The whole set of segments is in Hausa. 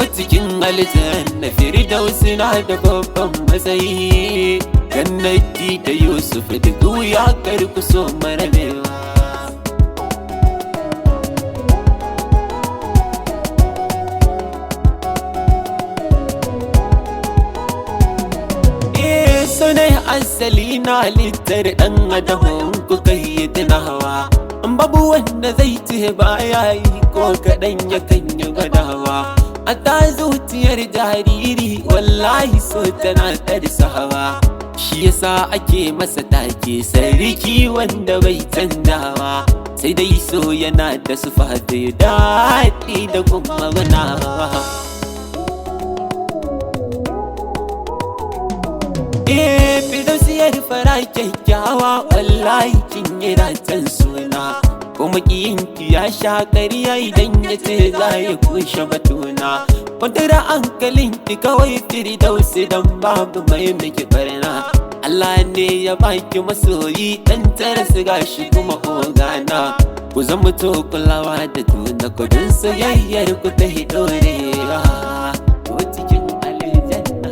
Ko cikin aljanna Firdausi na da babban matsayi. Jannati da Yusuf duk wuya kar ku so marabewa. Sunai asali na halittar ɗan adam kuka yi tunawa. Babu wanda zai ce baya yi ko kaɗan yakan yi gwadawa. A ta zuciyar jariri wallahi so tana tarsa hawa. Shi yasa ake masa take sarki wanda bai canjawa. Sai dai so yana da sufa da daɗi da kuma gunawa. Fidausiyar fara kyakkyawa wallahi kin yi ratan suna. Kuma ƙiyinki ya sha ƙarya idan ya ce za ya kushe batuna. Kwantar hankalinki kawai Firdausi don babu mai miki barna. Allah ne ya baki masoyi ɗan tara su gashi kuma ogana. Ku zama to kulawa da juna kudin soyayyar ku ta hidorewa. Ko cikin aljanna.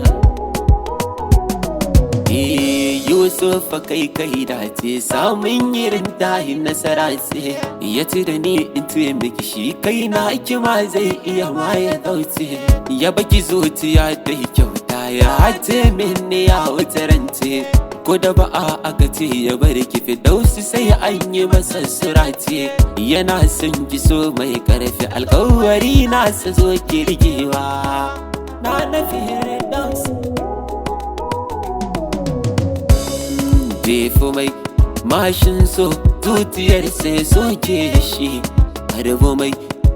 Yusuf kai kai dace samun irin tahi nasara ce. Ya ci da ni in tuye miki shi kai na kima zai iya ma ya dauce. Ya baki zuciya ta yi kyauta ya ce mini ya wuce rance. Ko da ba a aka ce ya bar ki Firdausi sai an yi masa surace. Yana son ki so mai karfi alkawari na sa zo ki rigewa. Na na Firdausi. Jefo mai mashin so zuciyar sai soke shi. Harbo mai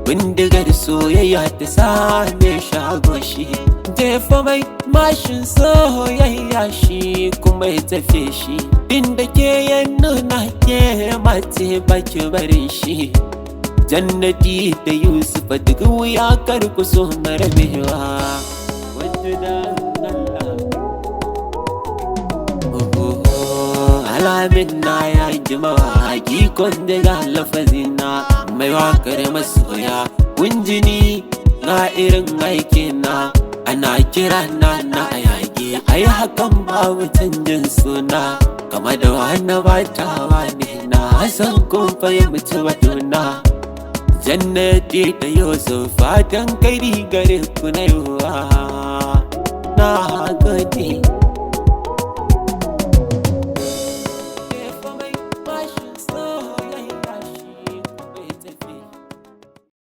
bindigar soyayya ta same shago shi. Jefo mai mashin soyayya shi kuma ya tafe shi. Inda ke ya nuna ke mace baki barin shi. Jannati da Yusuf duk wuya kar ku so marabewa. Wadda da Allah. Alamin na ya jima hakikon daga lafazina. Mai wakar masoya kunjini na irin aikina. Ana kira na na yage ai hakan babu canjin suna. Kama da wani batawa ne na san kun fahimci batuna. Jannati da Yusuf fatan kai gare ku na yiwa. Na gode.